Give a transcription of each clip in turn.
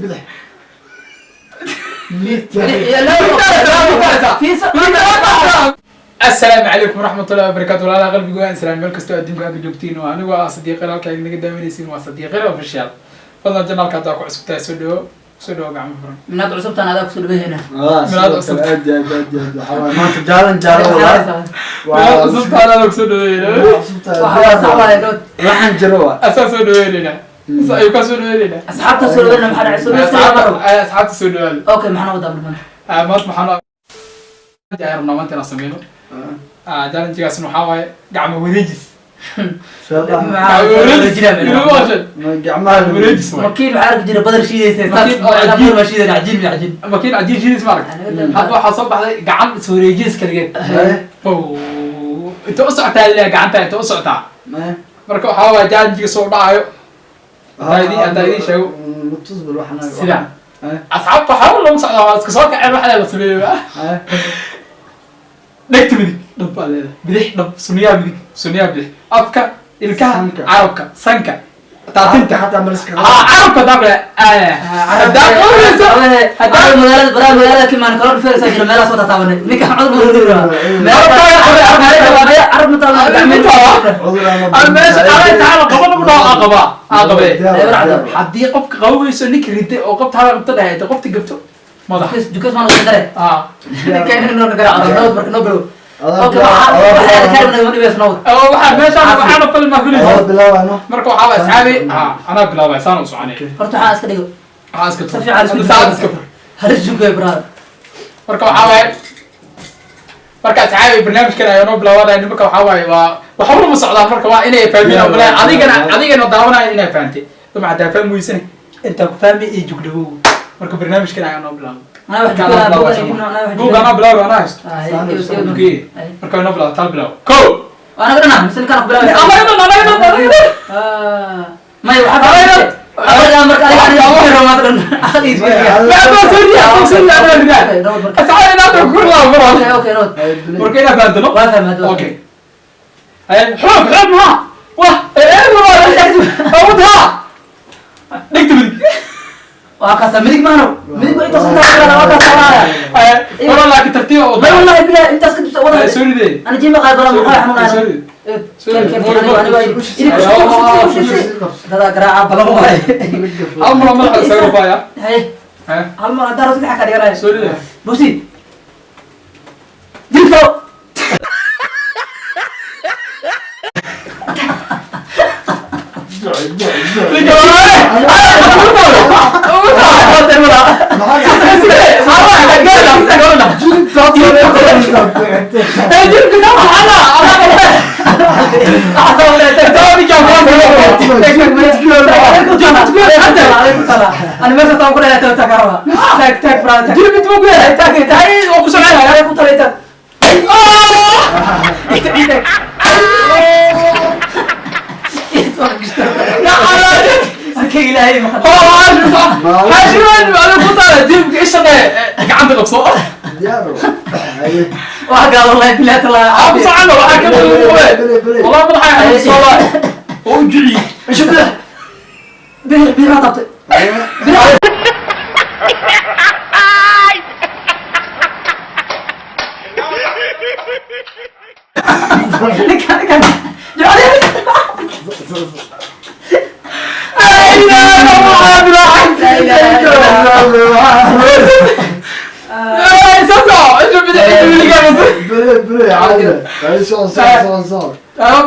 Bidix. Asalaamu calaykum waraxmatullahi wabarakaatu. Walaalaha qalbiga, waan islaam meel kastoo adduunka aad ka joogtiin oo anigu ah Sadiiqir. Halka inaga daawanaysiin waa Sadiiqir Official. Fadlan channelka haddaa ku cusub tahay, soo dhawo, soo dhawo, gacmo furan. Minaad cusubtaan adaa kusoo dhaweyna. Milaad cusub. Aad iyo aad, aad iyo aad. Waxaa waaye maanta challenge challenge walaal. Milaad cusub tahay adaa kusoo dhaweynaa. Waxaan jiro waa. Asaa soo dhaweynayna, ayuu kaa soo dhaweynayna. Asxaabta soo dhaweyna, maxaa dhacay? Soo dhaweyna. Asxaabta soo dhawaada. Okay, maxaa noo wadaa markan? Maanta maxaan rabnaa maanta inaan sameyno challengegaasna waxaa waaye gacmo wareejis. Gacmo wareejis. Gacmaha. Wareejis waay. Makiin waxaa arki jira badar shiidaysa. Makiin oo cajiin. Ma shiidan cajiin, ma cajiin. Makiin cajiin shiidis ma arag. Hadda waxaa soo baxday gacan is wareejis kaligeed. Inta u socotaa liyaa gacanta inta u socotaa. Marka waxaa waaye challengega soo dhacayo haddaa idiin sheego. Sida asxaabta waxaa lama socdaa, waa iska soo kaceen, waxaa la sameeyey dhegta midig dhab baa leedahay, bidix dhab, suniyaha midig, suniyaha bidix, afka, ilkaha, Sanka. Carabka, sanka, taatinta. Xataa maliska. Carabka daable haddaa qawleyso. Haddaa magaalada baraa magaalada kimaan kala dhufeeraysaa jira meelaha soo tataabanay ninka cudur ma carab ma Aan meesha ala tacaala qaba lagu dhaho aa qabaa aa qabee. Haddii qofka qaweyso ninka riday oo qofta hala qabta dhahay qofta gabto madax. Jukas maan wada dare ninka inuu noo garaaco noo marka noo bilow. Okay, waxaa kaaribna ma dhibayso noo. Waxaa meeshaan waxaana filma filaysa. Bilaabano. Marka waxaa waa asxaabi anaa bilaabay saan u soconay. Horta waxaa iska dhigo. Waxaa iska si fiican isku saacad iska fur. Halis jugay, brother. Marka waxaa waaye, marka asxaabi, barnaamijkan ayaa noo bilaabanaya. Nimanka waxaa waaye waa waxba lama socdaan. Marka waa inay fahmeen oo malaya adigana daawanaya inay fahantay dama haddaa fahmi weysane intaa ku fahmi iyo jugdhawow. Marka barnaamijkan ayaa noo bilaabay. Anaa wax Marka anaa jugay. bilaabay, buug anaa bilaabay, anaa haysto. Okay. Marka noo bilaabo, tal bilaabo ko. Anaga dhana mise ninkaan ku bilaabay? Anaga dhan, anaga dhan, anaga dhan. May waxaa adiga marka adiga aniga maanta dhan aqal iyo Ma soo riyaa, soo riyaa, anaa ridaa. Asxaabi, inaad ku bilaabo mar. Okay, okay, nood. Marka inaad fahanto. Waa fahmay. Okay. Ay, xoog xoog ma wah ee waa dhigta midig. Waa kaasa midig maano, midig waa intaas, intaas waa kaasa. Wala laakiin tartiib oo May wallahi bilahi intaas kadib wada. Soo ridee. Ana jima qaad bala maxaa xanuunaya? Soo ridee. Dadaa garaaca balan waaye. Hal mar madaxa isaga rufaya. Haye. Hal mar haddaan saddex ka dhiganaya. Soo ridee. Busi jirto. Ana meesha taan ku dhahay taag taag taag taag fra taag taag taag oo ku soconaya ku talay taag taag arkay ilaahay ma Gacanta qabso. Waa gaal wallahi billahi taala. Ku socono waxaa ka والله madaxa xanuunsan oo u jiciy. Shub bidix bidix bidix ma taabtay bidix. Ninkan ninkan jecel. La ilaha illallah.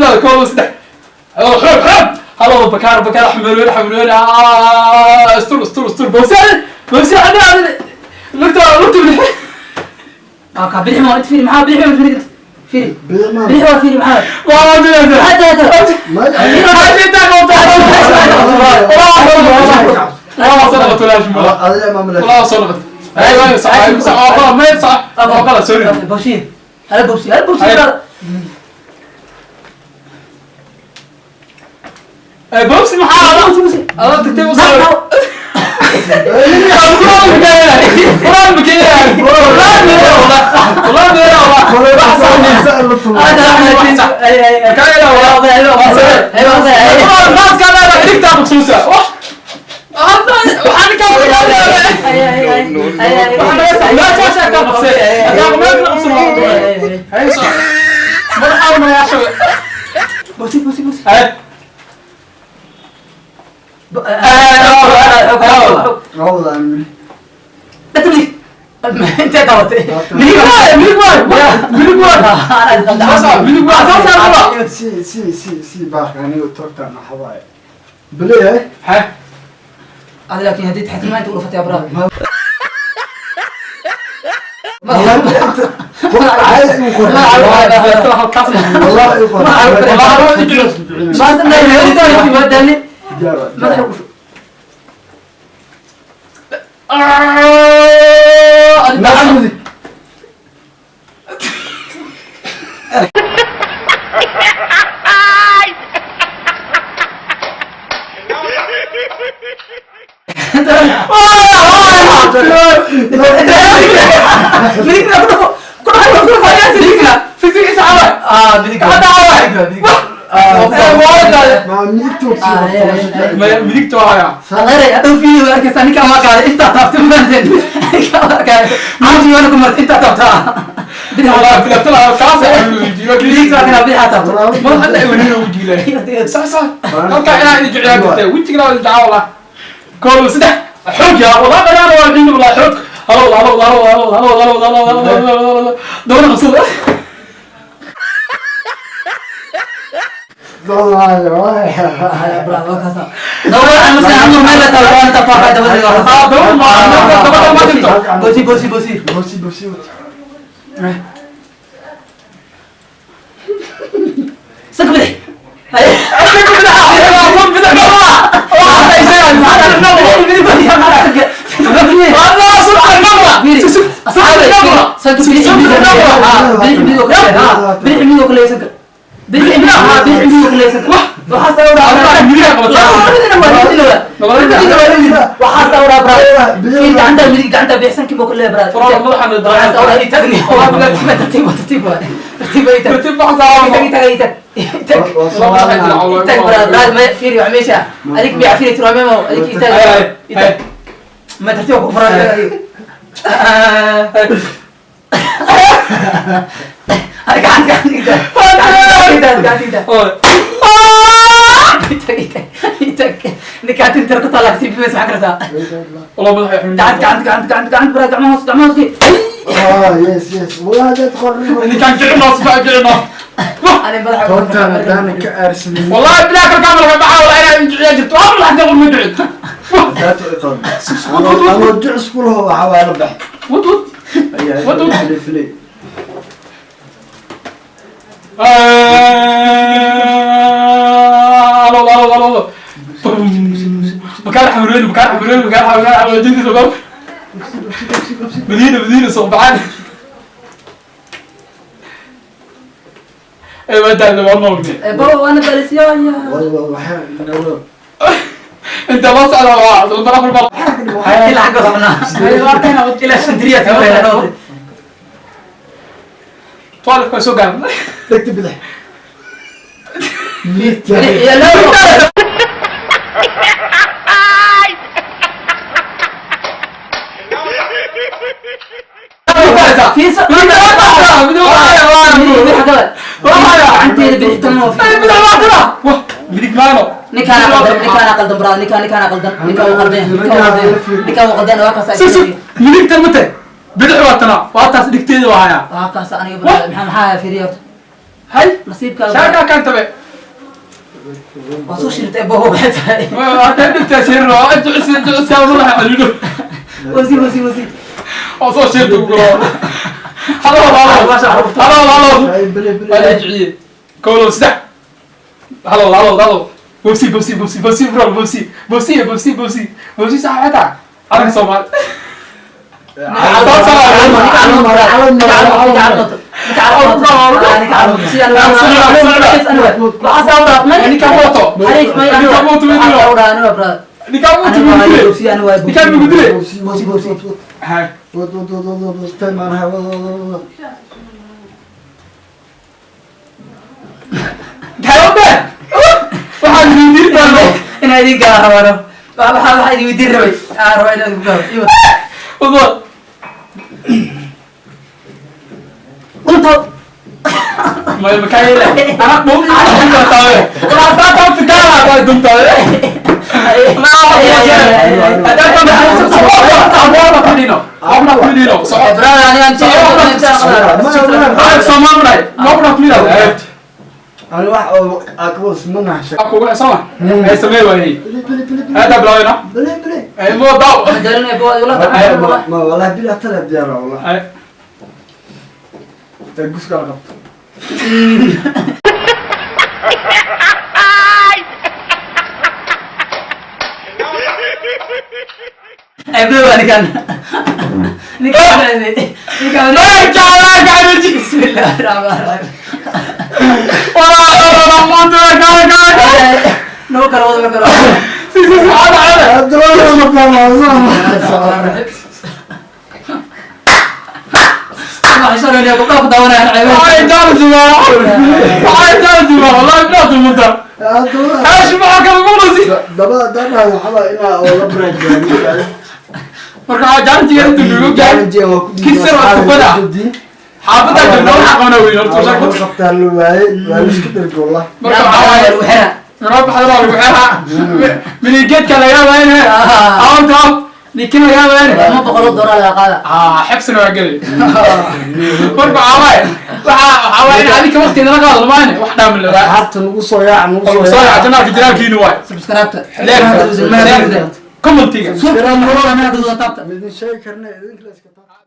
لا كول saddex xoog xoog halo bakaar bakaar xamalweyn xamalweyn astur astur astur bawsaan bawsaan lugta lugta bidix. Waa ka bidix ma fiiri, maxaa bidix ma fiiri, fiiri bidix waa fiiri maxaa. Waa bidix. Hada hada. والله صدقت، ايوه صح صح والله ما صح والله sorry. Bawsi hala bawsi hala bawsi. Bawsi maxaa ada tagtay u soo والله kala qabsee hadaa meel kala qabsan waa hay soo madaxa ma yaasho Bosi bosi bosi. Hay. Awda aan wili. Datli. Intee taabatay? Midig waay, midig waay, midig waay. Midig waay, soo saar wala. Si si si si baarka aniga toogtaan waxa waaye. Baleeyahay. Hay. هذا لكن هديت حتى ما انت ورفت يا براد. والله ما تدري ما تدري ما تدري. Midigta waa hayaa. غير هذا فيديو اركز انا كما قال انت طافت منزل كما قال عاوز وانا كنت انت طافت. والله بلا kaas midigta waa bidix taabto. madax alla weynina wajiga sax sax halka inaa idin jeclaa jirtay wejigana waa idin jeclaa wallah kow saddex xoog yaa wallah dhanaan waa ciidu wallah xoog halo halo halo halo halo halo halo halo halo dawla qabsada. Bosi bosi bosi Bosi bosi. سكبي. ما ترتيب فراد يس يس والله هذا تقريبا اللي كان جعنا صفاء جعنا. toortaan haddaana ka aarsanin. والله بلاك الكاميرا بحاول انا جبت والله حتى اقول مدعي. anoo jucs ku laho waxaa waa la bax. ود ود ود. Filay. الو الو الو الو مكان حمرين مكان حمرين مكان حمرين حمرين جدي سبب مدينة مدينة صوبعان. ايوه انت والله بابا انا بلس يا يا والله waxaa inawada. انت بص على بعض البرا في البر. الى حق صحنا الى شندريه طالب كان سوق. Dhegta bidix. يا لا في midigta mate bidix waa tana waa taas dhigteeda waa hayaa. Hay shaakaa kan tabe dhigtaa shiirno jucis oo soo shiirta ugulo. Halo halo halo halo halo jiciye kow saddex halo halo halo bobsi bobsi bobsi bobsi bro bobsi bobsi bobsi bobsi bobsi sax xataa arag Soomaali. Dunta. Ma makaa yeelay ana dhum dunta taawe wala taa taa fikaa taa dunta. Ani wax oo akbo ismanaha shaq. Ay Bili bili bili bili. Bili bili. Ma wallahi bila tala diyaar wallahi. Ee guska la qabto. Ninkan ninkan ninkan. Bismillahi rahmaani rahiim. Noo kala wada, noo kala wada. Abdullahi ma fahmo. Waxay soo ku daawanayaan ceeb. Abdullahi. Dabada dana waxa inaa oo la baraajiyo. Marka jaantiga inta lagu gaar Kisir waa kubada. Xaafadda joogna waxa qabna weyn horta Waxaa qabtaa la waayay, waa la isku dhergo wallah. Marka waxaa waaye lagu xiraa. Noo baxda waa lagu xiraa. Minigeedka laga waayne aawta nikin laga waayne. $200 laga qaada. Ah, xabsina waa gelay. Marka waxaa waaye waxaa waaye in adinka waqti nala qaado maane wax dhaamin la Asxaabta nagu soo yaac, nagu soo soo yaac janaalka janaalkiina waay. Subscribe-ta. Leerka, commentiga. Subscribe-ta. Midin sheegi karna idinka la iska taa.